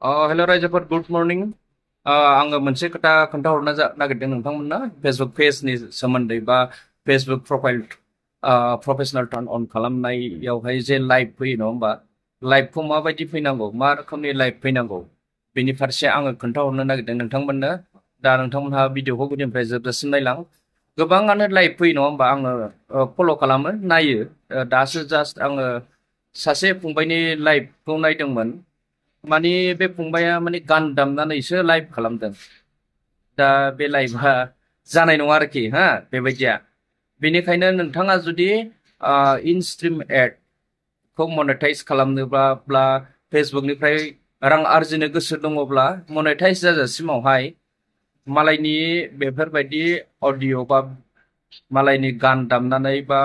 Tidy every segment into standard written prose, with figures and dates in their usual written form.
हेल' रायजोफोर good morning आङो मोनसे खोथा खोन्थाहरनो नागिरदों नोंथांमोननो फेसबुक पेजनि सोमोन्दै बा फेसबुक प्रफाइल प्रफेसनेल टार्न अन खालामनायावहाय जे लाइभ फैयो नङा होमबा लाइभखौ माबायदि फैनांगौ मा रोखोमनि लाइभ फैनांगौ बेनि फारसे आङो खोन्थाहरनो नागिरदों नोंथांमोननो दा नोंथांमोनहा भिडिअखौ गुदिनिफ्राय जोबजासिम नायलां गोबाङानो लाइभ फैयो नङा होमबा आङो फल' खालामो नायो दासो जास्ट आङो सासे फंबायनि लाइभखौ नायदोंमोन माने बे फंबाया माने गान दामनानैसो लाइभ खालामदों दा बे लाइभआ जानाय नङा आरोखि हा बेबायदिया बेनिखायनो नोंथाङा जुदि इन स्ट्रिम एडखौ मनेटाइज खालामनोब्ला फेसबुकनिफ्राय रां आरजिनो गोसो दङब्ला मनेटाइज जाजासिमावहाय मालायनि बेफोरबायदि अडिअ बा मालायनि गान दामनानै बा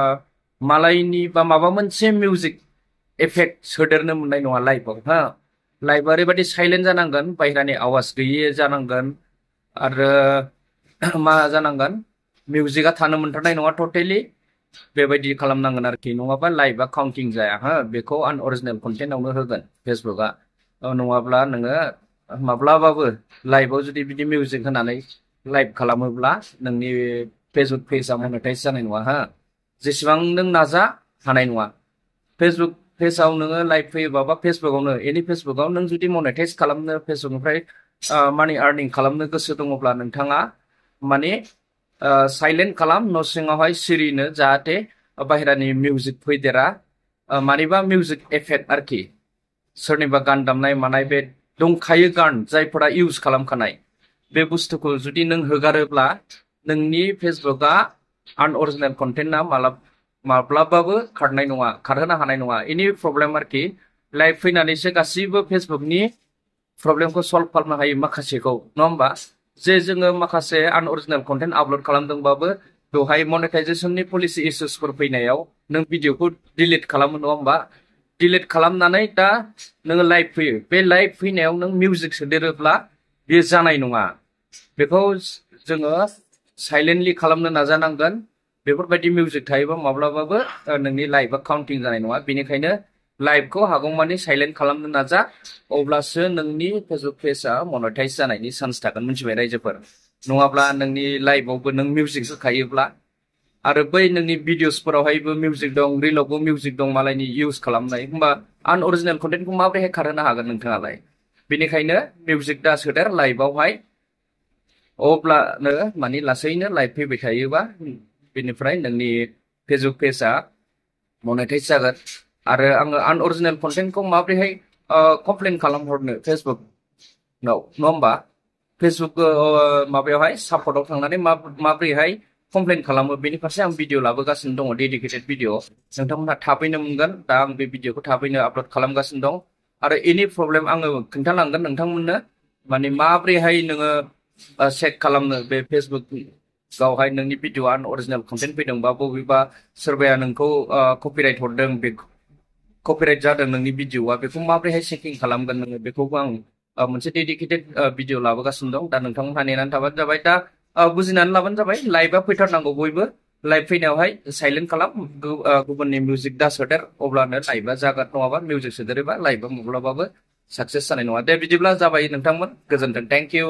मालायनि बा माबा मोनसे मिउजिक इफेक्ट सोदेरनो मोननाय नङा लाइभआव हा लाइभआ ओरैबायदि साइलेन्ट जानांगोन बाहेरानि आवाज गैयि जानांगोन आरो मा जानांगोन मिउजिकआ थानो मोनथारनाय नङा टटेलि बेबायदि खालामनांगोन आरोखि नङाबा लाइभआ काउन्टिं जाया हा बेखौ आनअरिजिनेल कन्टेन्टआवनो होगोन फेसबुकआ नङाब्ला नोङो माब्लाबाबो लाइभआव जुदि बिदि मिउजिक होनानै लाइभ खालामोब्ला नोंनि फेसबुक पेजआ मनेटाइज जानाय नङा हा जेसेबां नों नाजा हानाय नङा फेसबुक पेजआव नोङो लाइभ फैयोबा बा फेसबुकआवनो एनि फेसबुकआव नों जुदि मनेटाइज खालामनो फेसबुकनिफ्राय मानि आर्निं खालामनो गोसो दङब्ला नोंथाङा माने साइलेन्ट खालाम न' सिङावहाय सिरिनो जाहाथे बाहेरानि मिउजिक फैदेरा मानिबा मिउजिक एफेक्ट आरोखि सोरनिबा गान दामनाय मानाय बे दंखायो गान जायफोरा इउज खालामखानाय बे बुस्थुखौ जुदि नों होगारोब्ला नोंनि फेसबुकआ आनअरिजिनेल कन्टेन्टआ माब्लाबाबो खारनाय नङा खारहोनो हानाय नङा एनि प्रब्लेम आरोखि लाइभ फैनानैसो गासैबो फेसबुकनि प्रब्लेमखौ सल्भ खालामनो हायो माखासेखौ नङा होमबा जे जोङो माखासे आनअरिजिनेल कन्टेन्ट आपल'ड खालामदोंबाबो बेवहाय मनेटाइजेसननि पलिसि इस्युसफोर फैनायाव नों भिडिअखौ डिलिट खालामो नङा होमबा डिलिट खालामनानै दा नोङो लाइभ फैयो बे लाइभ फैनायाव नों मिउजिक सोदेरोब्ला बेयो जानाय नङा बेखौ जोङो साइलेन्टलि खालामनो नाजानांगोन बेफोरबायदि मिउजिक थायोबा माब्लाबाबो नोंनि लाइभआ काउन्टिं जानाय नङा बेनिखायनो लाइभखौ हागौमानि साइलेन्ट खालामनो नाजा अब्लासो नोंनि फेसबुक पेजआ मनेटाइज जानायनि चान्स थागोन मिथिबाय रायजोफोर नङाब्ला नोंनि लाइभआवबो नों मिउजिक होखायोब्ला आरो बै नोंनि भिडिअसफोरावहायबो मिउजिक दं रिलावबो मिउजिक दं मालायनि इउज खालामनाय होमबा आनअरिजिनेल कन्टेन्टखौ माबोरैहाय खारहोनो हागोन नोंथाङालाय बेनिखायनो मिउजिक दा सोदेर लाइभआवहाय अब्लानो माने लासैनो लाइभ फैबाय थायोबा बेनिफ्राय नोंनि फेसबुक पेजआ मनेटाइज जागोन आरो आङो आनअरिजिनेल कन्टेन्टखौ माबोरैहाय कमप्लेन खालामहरनो फेसबुक नङा होमबा फेसबुक माबायावहाय सापर्टआव थांनानै माबोरैहाय कमप्लेन खालामो बेनि फारसे आं भिडिअ लाबोगासिनो दङ डेडिकेटेड भिडिअ नोंथांमोनहा थाबैनो मोनगोन दा आं बे भिडिअखौ थाबैनो आपल'ड खालामगासिनो दं आरो एनि प्रब्लेम आङो खोन्थालांगोन नोंथांमोननो माने माबोरैहाय नोङो चेक खालामनो बे फेसबुकआवहाय नोंनि भिडिअ आनअरिजिनेल कन्टेन्ट फैदोंबा बबेबा सोरबाया नोंखौ कपिराइट हरदों बे कपिराइट जादों नोंनि भिडिअआ बेखौ माबोरैहाय चेकिं खालामगोन नोङो बेखौबो आं मोनसे डेडिकेटेड भिडिअ लाबोगासिनो दं दा नोंथांमोनहा नेनानै थाबानो जाबाय दा बुजिनानै लाबानो जाबाय लाइभआ फैथारनांगौ बयबो लाइभ फैनायावहाय साइलेन्ट खालाम गुबुननि मिउजिक दा सोदेर अब्लानो लाइभआ जागोन नङाबा मिउजिक सोदेरोबा लाइभआ माब्लाबाबो साक्सेस जानाय नङा दे बिदिब्ला जाबाय नोंथांमोन गोजोन्थों थेंक इउ